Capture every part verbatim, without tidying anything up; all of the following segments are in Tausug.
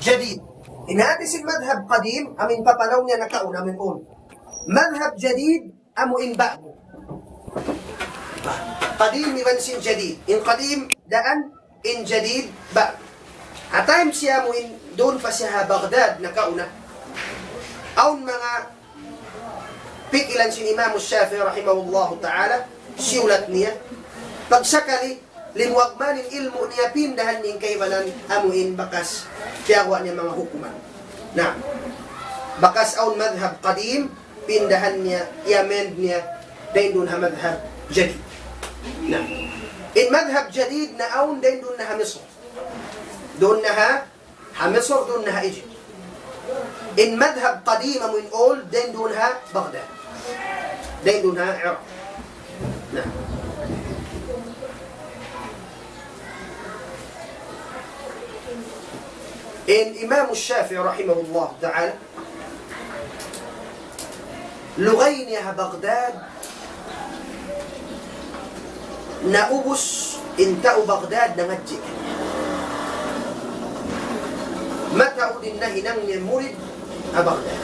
Jadid. In hati sin madhab qadim, amu in papanaw niya nakauna, amu in old. Madhab jadid, amu in ba'gu. Qadim iban sin jadid. In qadim daan, in jadid ba'gu. Ha time siya amu in duun pa siya ha Baghdad nakauna. Awn manga pikilan sin Imam Shafi'i rahimahullahu ta'ala, siyulat niya. Pagsakali, limuag man in ilmu' niya, pindahan niya in kaibanan amu in bakas piyawa' niya manga hukuman. Na, bakas awn madhab qadim, pindahan niya, i-amend niya, dayn duun ha madhab jadid. Na, in madhab jadid na awn dayn duun na ha Misr. Duun na ha, ha Misr, duun na ha Egypt. In madhab qadim amu in old, dayn duun ha Baghdad. Dayn duun ha Iraq. Na. In Imam Shafi'i rahimahullah ta'ala, lugay niya ha Baghdad, naubus in tau Baghdad nangadji' kaniya. Mataud in nahinang niya murid ha Baghdad.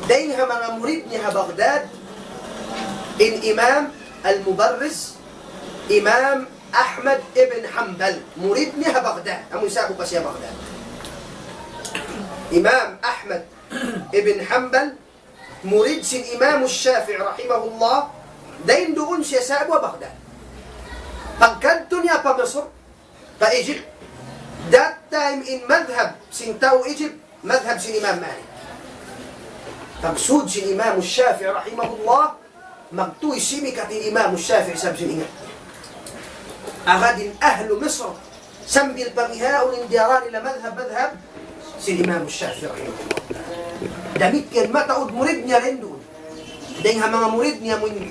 Dayn ha manga murid niya ha Baghdad, in Imam Al-Mubarriz, Imam Ahmad ibn Hanbal, murid niya ha Baghdad. Amu in sa'bu pa siya Baghdad. Imam Ahmad ibn Hanbal, murid sin Imam Shafi'i rahimahullah, dayn duun siya sa'bu ha Baghdad. Pagkadtu niya pa Misr, pa Egypt, that time in madhab sin tau Egypt, madhab sin Imam Malik. Pagsud sin Imam Shafi'i rahimahullah, magtuy simikat in Imam Shafi'i sabab sin ingat. Agad in ahlu Misr, sambil pagihaun in diyara nila madhab-madhab sin Imam Shafi'i rahimahullah. Damikkiyan mataud murid niya dayn duun. Dayn ha manga murid niya amu in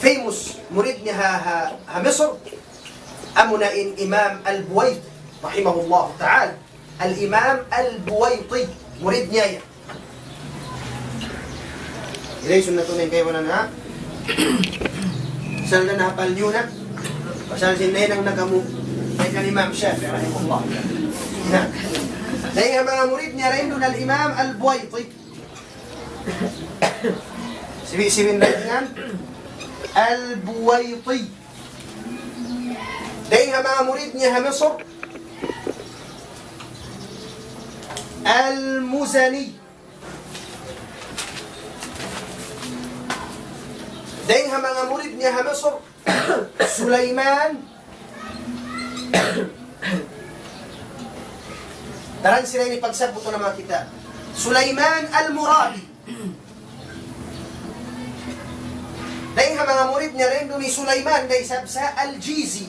famous murid niya ha, ha, ha Misr, amuna in Imam Al-Buwaiti rahimahullah ta'ala. Al-Imam Al-Buwaiti, murid niya yan. Ilay sunnat na in kaibanan, ha? Pasal na nahapal niyu na. Pasal sin nahinang na kamu. Dayn kan Imam Shafi'i rahimahullah. Na. Dayn ha manga murid niya dayn duun Al-Imam Al-Buwaiti. Sibi-, sibin dayn duun Al-Buwaiti. Dayn ha manga murid niya ha Misr, Al-Muzani. Dayn ha manga murid niya ha Misr, Sulaiman. Daran sila ini pagsabut na manga kitab. Sulaiman Al-Muradi. Dayn ha manga murid niya dayn duun hi Sulaiman, da isab sa Al-Jizi.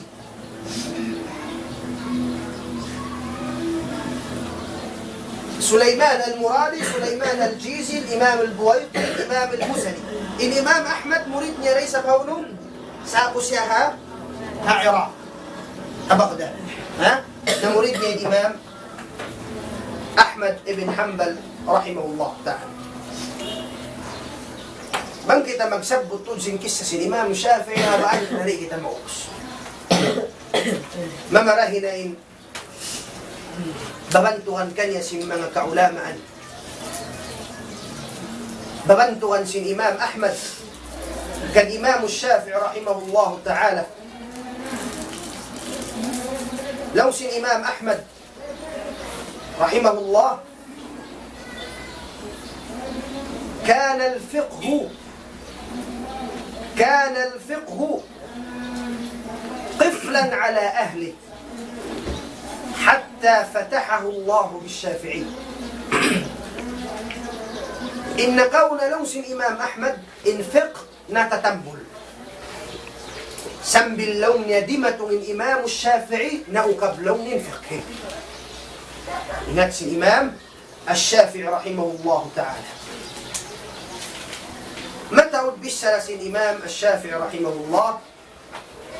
Sulaiman Al-Muradi, Sulaiman Al-Jizi, Imam Al-Buwaiti, Imam Al-Muzani. In Imam Ahmad murid niya da isab ha unu? Sa'bu siya ha, ha Iraq. Ha Baghdad. Ha? Na murid niya Imam Ahmad ibn Hanbal rahimahullah ta'ala. Bang kita magsabbut tuud sin kissa sin Imam Shafi'i, ha baan na di' kita maubus. Mamarahi na in babantugan kaniya sin manga kaulamaan. Babantugan sin Imam Ahmad kan Imam Shafi'i rahimahullah ta'ala. Laung sin Imam Ahmad رحمه الله: كان الفقه، كان الفقه قفلا على أهله حتى فتحه الله بالشافعي. In nakauna laung sin Imam Ahmad, in fiqh natatambul. Sambil laung niya dimatung in Imam Shafi'i, naukab laung niya in fiqh. Ingat sin Imam Ash-Shafi'i rahimahullahu ta'ala. Mataud bichara sin Imam Ash-Shafi'i rahimahullah,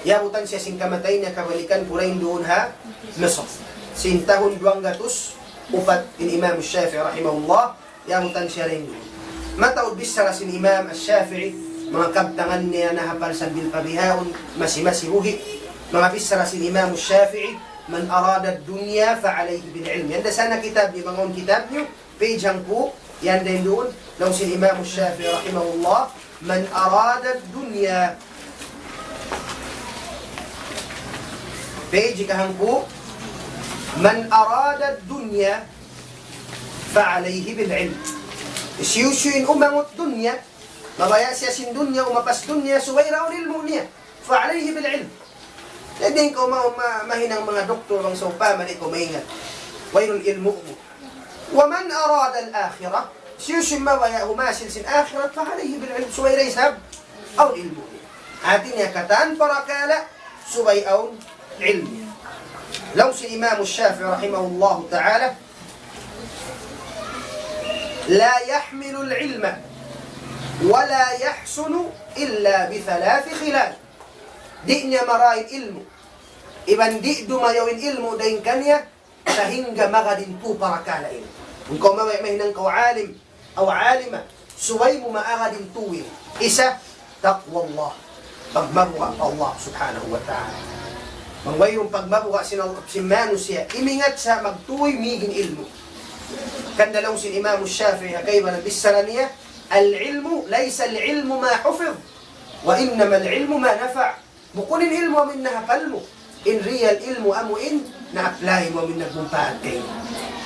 yabutan siya sin kamatay niya kabalikan ku dayn duun ha Misr. Sin tahun duwanggatus upat in Imam Shafi'i rahimahullah, yabutan siya dayn duun. Mataud bichara sin Imam Ash-Shafi'i, manga kabtangan niya nahapal sambil pa bihaun, masi-masi buhi'. Manga bichara sin Imam Ash-Shafi'i, من أراد الدنيا فعليه بالعلم. Yan da sana kitab niyu, manga un kitab niyu, page hangpu', yan da yan duun, laung sin Imam Shafi'i rahimahullah, من أراد الدنيا. Page kahangpu', من أراد الدنيا فعليه بالعلم. Hisiyu-siyu in umangut dunya, mabaya' siya sin dunya, umapas dunya, subay da awn ilmu' niya. فعليه بالعلم. Di' kaw ma-, ma-, mahinang manga doktor bang sawpama di' kaw maingat. Wayruun ilmu' mu. ومن أراد الآخرة, hisiyu-siyu in mabaya' humasil sin akhirat, فعليه بالعلم. Subay da isab awn ilmu' niya. Hati niya katan parakala', subay awn ilmu'. Laung sin Imam Shafi'i rahimahullahu ta'ala, لا يحمل العلم ولا يحسن إلا بثلاث خلال. Di' niya marayaw in ilmu'. Iban di' dumayaw in ilmu' dayn kaniya, sahingga magad in tū parakala' ini. Bang kaw mabaya' mahinang kaw alim, aw alima, subay mu maagad in tū ini. Isa, تقوى الله. Pagmabuga' pa Allah subhanahu wa ta'ala. Bang wayruun pagmabuga' sin Allah, sin manusiya', imingat sa magtuy mīg in ilmu'. Hangkan laung sin Imam Shafi'i, ha kaibanan bichara niya, العلم ليس العلم ما حفظ، وإنما العلم ما نفع. Bukun in ilmu' amu in nahapal mu. In real ilmu' amu in na-apply mu, amu in nagmumpaat kaymu.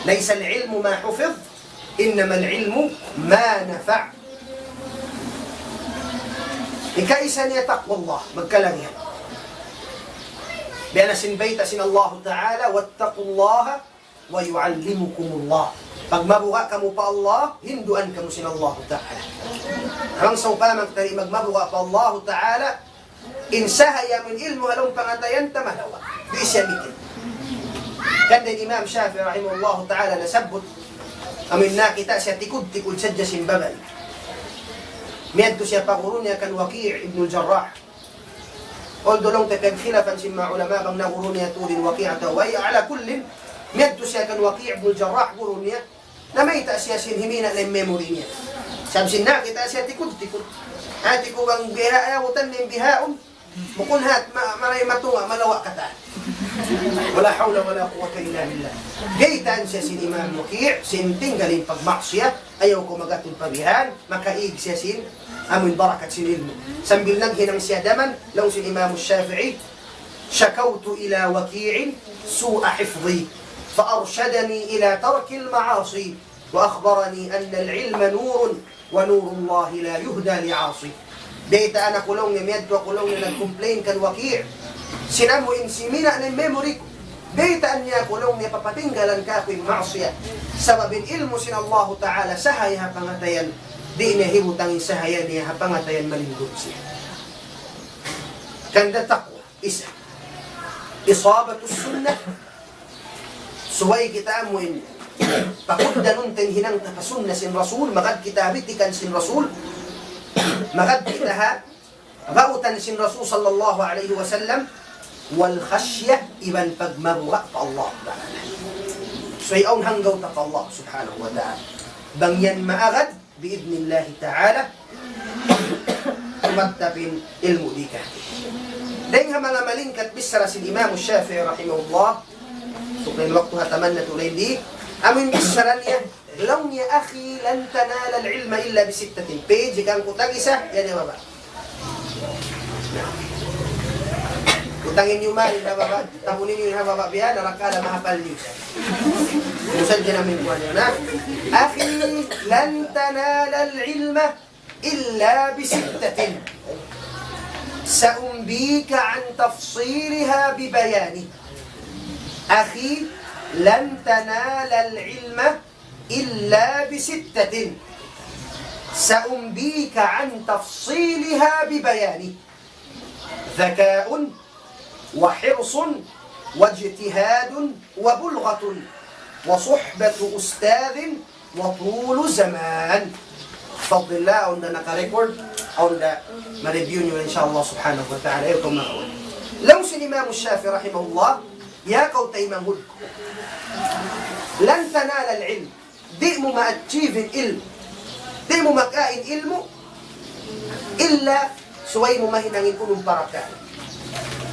ليس العلم ما حفظ، إنما العلم ما نفع. Hikaisa niya taqwa Allah, magkalangihan. Biya' na sin bayta' sin Allah Ta'ala, واتقوا الله ويعلمكم الله. Pagmabuga' kamu pa Allah, hinduan kamu sin Allah Ta'ala. Bang sawpama kita di' magmabuga' pa Allah Ta'ala, in sahaya mu in ilmu' ha lawm pangatayan ta malawa'. Di' siya mikil. Hangkan da in Imam Shafi'i rahimahullahu ta'ala nasabbut, amu in nakita' siya tikud-tikud sadja sin babai. Miyadtu siya pa guru niya kan Waqi' ibn al-Jarrah. Although laung ta piyagkhilafan sin manga ulama bang na guru niya tuud in Waqi' atawa way, ala kullin, miyadtu siya kan Waqi' ibn al-Jarrah guru niya, namayta' siya sin himina' na in memory niya. Sabab sin nakita' siya tikud-tikud. Hati ku bang biha', ayaw utan na in bihaun. Bukun hat, ma-, maray matunga', malawa' katan. ولا حول ولا قوة إلا بالله. Baytaan siya sin Imam Waqi', sin tinggal in pagmaksiyat, ayaw kaw mag-atud pa bihan, makaig siya sin, amu in barakat sin ilmu'. Sambil naghinang siya daman, laung sin Imam Shafi'i, شكوت إلى وكيع سوء حفظي، فأرشدني إلى ترك المعاصي، وأخبرني أن العلم نور، ونور الله لا يهدى لعاصي. Baytaan aku laung niya, miyadtu aku laung niya, nag-complain kan Waqi'. Sin amu in himina' na in memory ku. Baytaan niya aku laung niya, papatinggalan kaku' in maksiyat. Sabab in ilmu' sin Allahu Ta'ala, sahaya ha pangatayan, di' niya hibutang in sahaya niya ha pangatayan malindut siya. Hangkan da taqwa. Isa. إصابة السنة. Subay kita amu in pakugdanun ta in hinang ta pa sunna sin Rasul, magad kita ha bitikan sin Rasul, magad kita ha bautan sin Rasul sallallahu alayhi wasallam, والخشية, iban pagmabuga' pa Allah Ta'ala. Subay awn hanggaw ta pa Allah subhanahu wa ta'ala. Bang yan maagad, بإذن الله تعالى, tumattap in ilmu' di' kati. Dayng ha manga malingkat bichara sin Imam Shafi'i rahimahullah, suklan waktu ha taman na tuud di', amu in bichara niya, laung niya, أخي لن تنال العلم إلا بستة. Page hangpu' tag-isa, yan ha baba'. Utangin niyu mari ha baba', tabuni niyu ha baba' biya', na rakala mahapal niyu. Musan dyan amin kuwan niyu na. أخي لن تنال العلم إلا بستة. سأنبيك عن تفصيلها ببيان. أخي لن تنال العلم إلا بستة. سأنبيك عن تفصيلها ببيان. ذكاء وحرص واجتهاد وبلغة وصحبة أستاذ وطول زمان. بفضل الله, awn da naka-record, awn da ma-review niyu, insha Allah subhanahu wa ta'ala. Ayaw kaw maawa. Laung sin Imam Shafi'i rahimahullah, ya kaw taymanghud ku, لن تنال العلم, di' mu ma-achieve in ilmu', di' mu makaa in ilmu', إلا, subay mu mahinang in unum parakala'.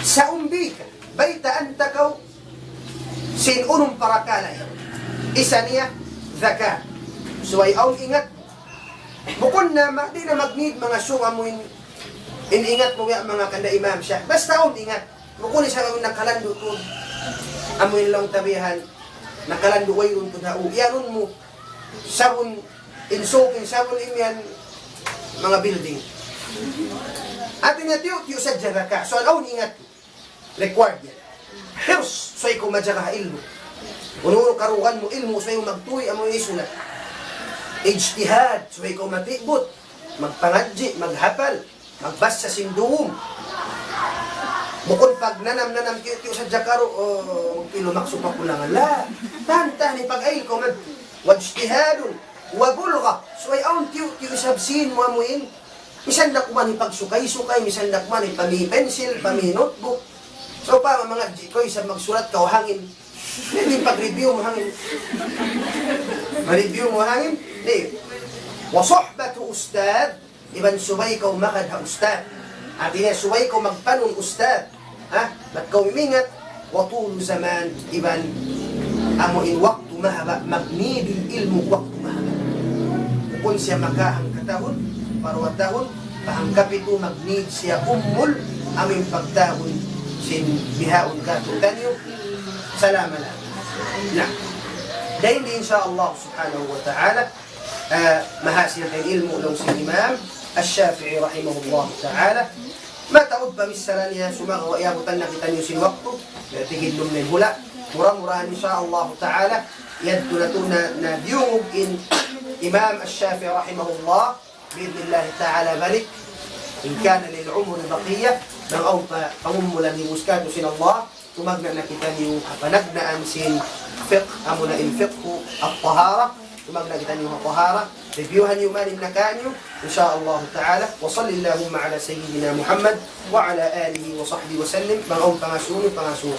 سأنبيك, baytaan ta kaw, Sin unum parakala' yan. Isa niya, dhaka. Subay awn ingat. Bukun na, ma-, di' na mag-need manga sung amu in, in ingat mu ya manga kanda Imam Shafi'i. Basta awn ingat. Bukun isab amu in nakalandu' tuud. Amu in laung ta bihan. Nakalandu' wayruun tuud ha u. Iyanun mu. Sabun, in sukin sabun imiyan manga building. Hati niya tiyu'-tiyu' sadja dhaka. So, awn ingat. Required yan. Hirs, subay kaw majaga ha ilmu'. Unu-unu karugan mu ilmu', subay kaw magtuy, amu in isulat. Ijtihad, subay kaw matibut. Magpangadji', maghapal, magbasa sin dum. Bukun pagnanam-nanam tiyu'-tiyu' sadja karu, oh, tilu maksud pakulangan. La, tahan-tahan, ipag-ayil kaw man. Wajtihadun, wa bulgha, subay awn tiyu'-tiyu' isab sin mu amu in. Misan da kuman hipagsukay-sukay, misan da kuman hipami-pencil, pami-notebook. So, pa, mangadji' kaw, isab magsulat kaw hangin. Di' pag-review mu hangin. Ma-review mu hangin. Di'. Wa suhbatu ustadh, iban subay kaw magad ha ustadh. Hati niya subay kaw magpanun ustadh. Ha? Bat kaw mimingat, wa tulu zaman, iban amu in waktu mahaba', mag-need in ilmu' waktu mahaba'. Bukun siya makahangka tahun, pa duwa tahun, pa hangka pitu, mag-need siya umul, amu in pagtahun sin bihaun katu' taniyu, salama-lama. Na, dayn di, insya Allah subhanahu wa ta'ala, ah, mahasil in ilmu' laung sin Imam Ash-Shafi'i rahimahullah ta'ala. Mataud pa misalan niya, sumagawa' iyabutan na kitaniyu sin waktu, tigidlum na in hula'. Mura-murahan, insya Allah ta'ala, yadtu natu' na, na diyungug in Imam Ash-Shafi'i rahimahullah, bi'idhnillahi ta'ala balik, in kana lil umri baqiyah, bang awn pa pangumulan, hibus katu' sin Allah, tumagna' na kitaniyu ha panagnaan sin fiqh, amuna in fiqhu at-tahara, tumagna' kitaniyu ha tahara, reviewhan niyu man in nakaan niyu, insya Allah ta'ala. Wa salli Allahumma ala Sayyidina Muhammad wa ala alihi wa sahbihi wa sallim. Bang awn pangasubu, pangasubu.